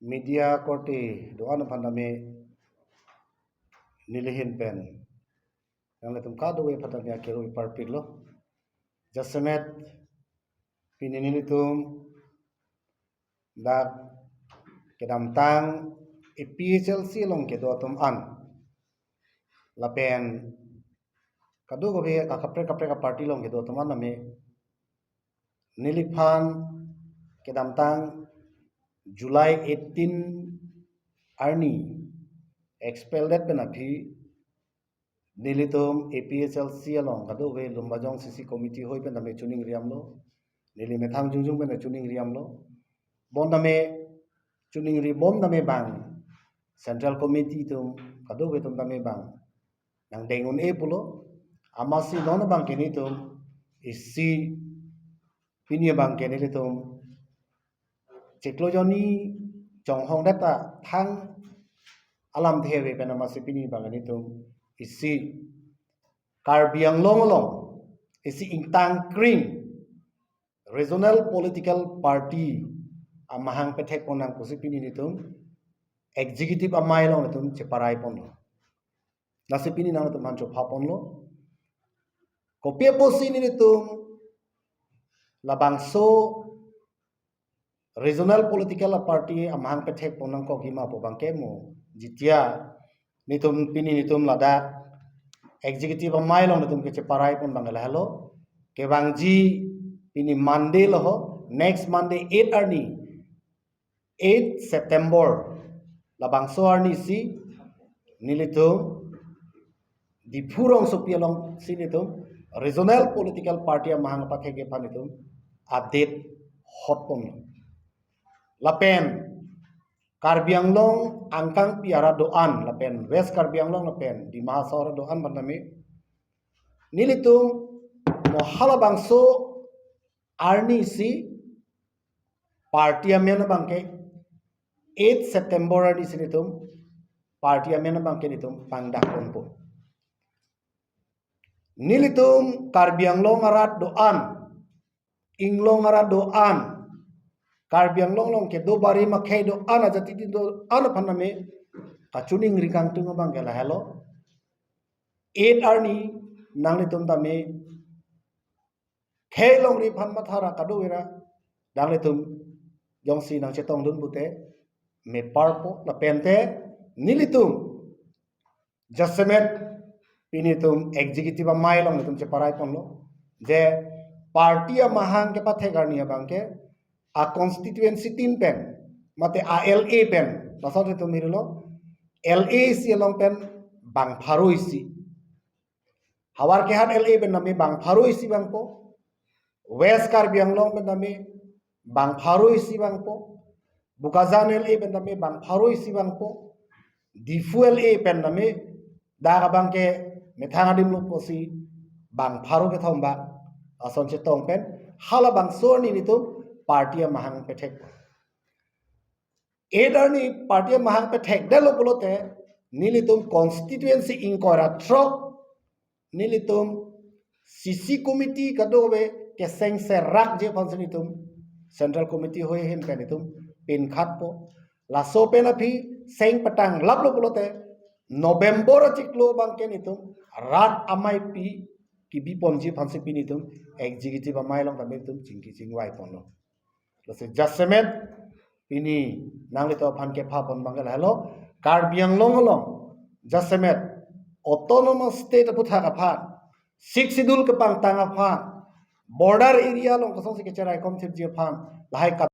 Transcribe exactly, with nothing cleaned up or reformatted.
media korte do-an aphan tame nelihin pen nanglitum kadokave aphan tame akero parpiklo. Jasemet pini nelitum dak kedamtang A P H L C along kedo atum an lapen kadokave ka kaprek kaprek a-party along kedo atum an tame neliphan kedamtang July eighteen arni expelled pen aphi nelitum A P H L C along kadokave Lumbajong C C committee hoi pen tame choningri damlo. Neli methang jongjong pen choningri damlo. Bon tame choningri bom tame bang Central Committee atum kadokave atum tame bang nangdeng un-e pulo. Amatsi non abangke nelitum isi pini abangke nelitum chiklo jonni chonghong data thang alamthe ave pen amatsi pini abangke nelitum isi Karbi Anglong along isi ingtangkring regional political party amahang pethekpon nang pusi pini nelitum executive amei along nelitum cheparai ponlo. Lasi pini nanglitum aphan chopha ponlo. Kopi apotsi nelitum labangso regional political party amahang pethekpon nangkok hima pu abangke mo. Jitia nelitum pini nelitum ladak executive amei along nelitum kecheparai pon abang lahelo. Kevangji pini Monday lo ho, next Monday eight arni, eight September. Labangso arni si nelitum Diphu rongsopi along si nelitum regional political party amahang pathekji aphan nelitum a-date hot pon. Lapen Karbi Anglong angkangpi arat do-an lapen West Karbi Anglong lapen Dima Hasao arat do-an aphan tame nelitum mo halabangso arni si party amen abangke eight September arni si nelitum party amen abangke nelitum pangdak ponpo. Nelitum Karbi Anglong arat do-an, inglong arat do-an, Karbi Anglong along kedo barim akhei do-an, ajatiti do-an aphan tame kachoningri kangtung abangke lahelo. Eight arni nanglitum tame khei longri aphan mathara kadokave ra nanglitum jongsi nangchetongdun pute meparpo. Lapente nelitum jasemet pini nelitum executive amei along nelitum cheparai ponlo je party amahang kepathek arni abangke a-constituency tin pen mate a-L A pen, lason nelitum hirilo, L A isi along pen bang pharo isi. Howraghat L A pen tame bang pharo isi vangpo. West Karbi Anglong pen tame bang pharo isi vangpo. Bokajan L A pen tame bang pharo isi vangpo. Diphu L A pen tame dak abangke methang adim lo pusi bang pharo kethom bak ason chetong pen halabangso arni nelitum party amahang pethek. Eight arni party amahang pethekdetlo pulote nelitum constituency ingkoi ra throk nelitum C C committee kadokave keseng serakji aphan si nelitum Central Committee hoi ahin pen nelitum pinkhatpo. Laso pen aphi seng patanglaplo pulote November achiklo abangke nelitum rat ameipi kebi ponji aphan si pini nelitum executive amei along tame nelitum chingki chingvai ponlo. Lasi jasemet pini nanglitum aphan kepha pon abangke lahelo, Karbi Anglong along jasemet autonomous state aputhak aphan, Sixth Schedule kepangtang aphan, border area along kosonsi kecheraikom thipji aphan lahai